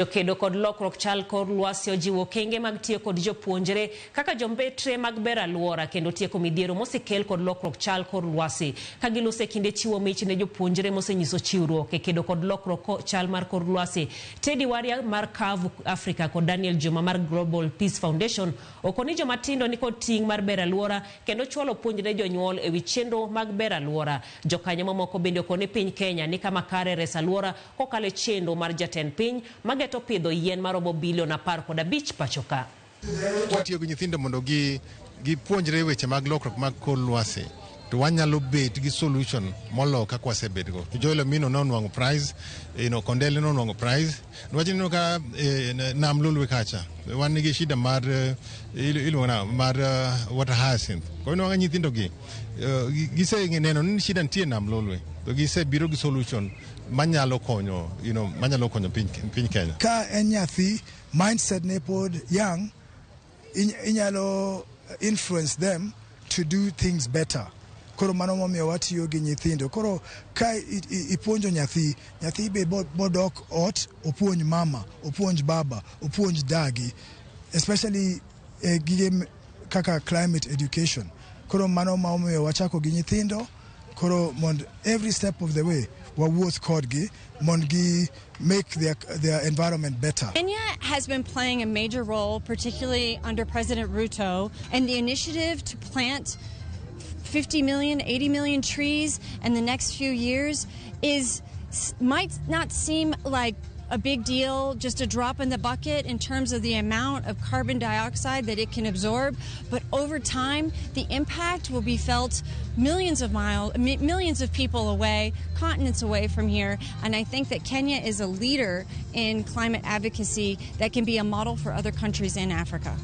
Jokedo kod lokruok chal kor lwasi ojiwo okenge mag tiyo kod jopuonjre kaka jombetre mag bero aluora kendo tieko midhiero mosekel kod lokruok chal kor lwasi. Ka giloso e kinde chiwo mich ne jopuonjre mosenyiso chiwruok e kedo kod lokruok chal mar kor lwasi. Teddy Warrior mar Kavu Africa kod Daniel Juma mar Global Peace Foundation okoni joma tindo nikod ting' mar bero aluora kendo chwalo puonj ne jonyuol ewi chenro mag bero aluora. Jokanyo mamoko bende okoni piny Kenya ni kama kare res aluora kokalo e chenro mar jatend piny mageto pidho yien maromo bilion 15 pacho ka. Watiyo gi nyithindo mondo gi gipuonjre weche mag lokruok mag kor lwasi to wanyalo bet gi solution moloyo kaka wasebetgo. Joel Omino nonwang'o prize, Kondele nonwang'o prize. Niwach ineno ka Nam Lolwe kacha wan gi shida mar iluongo na mar water hyacinth. Koro inwang'o nyithindo gi giseneno ni shida nitie Nam Lolwe to gisebiro gi solution manyalo konyo manyalo konyo piny Kenya. Ka en nyathi mindset ne pod young, inyalo influence them to do things better. Koro mano momiyo watiyo gi nyithindo. Koro ka ipuonjo nyathi, nyathi be bodok ot, opuonj mama, opuonj baba, opuonj dagi, especially gige kaka climate education. Koro mano ma omiyo wachako gi nyithindo, koro mond every step of the way wawuoth kodgi mond gi make their environment better. Kenya has been playing a major role, particularly under President Ruto, and the initiative to plant 50 million, 80 million trees in the next few years is might not seem like a big deal, just a drop in the bucket in terms of the amount of carbon dioxide that it can absorb. But over time, the impact will be felt millions of miles, millions of people away, continents away from here. And I think that Kenya is a leader in climate advocacy that can be a model for other countries in Africa.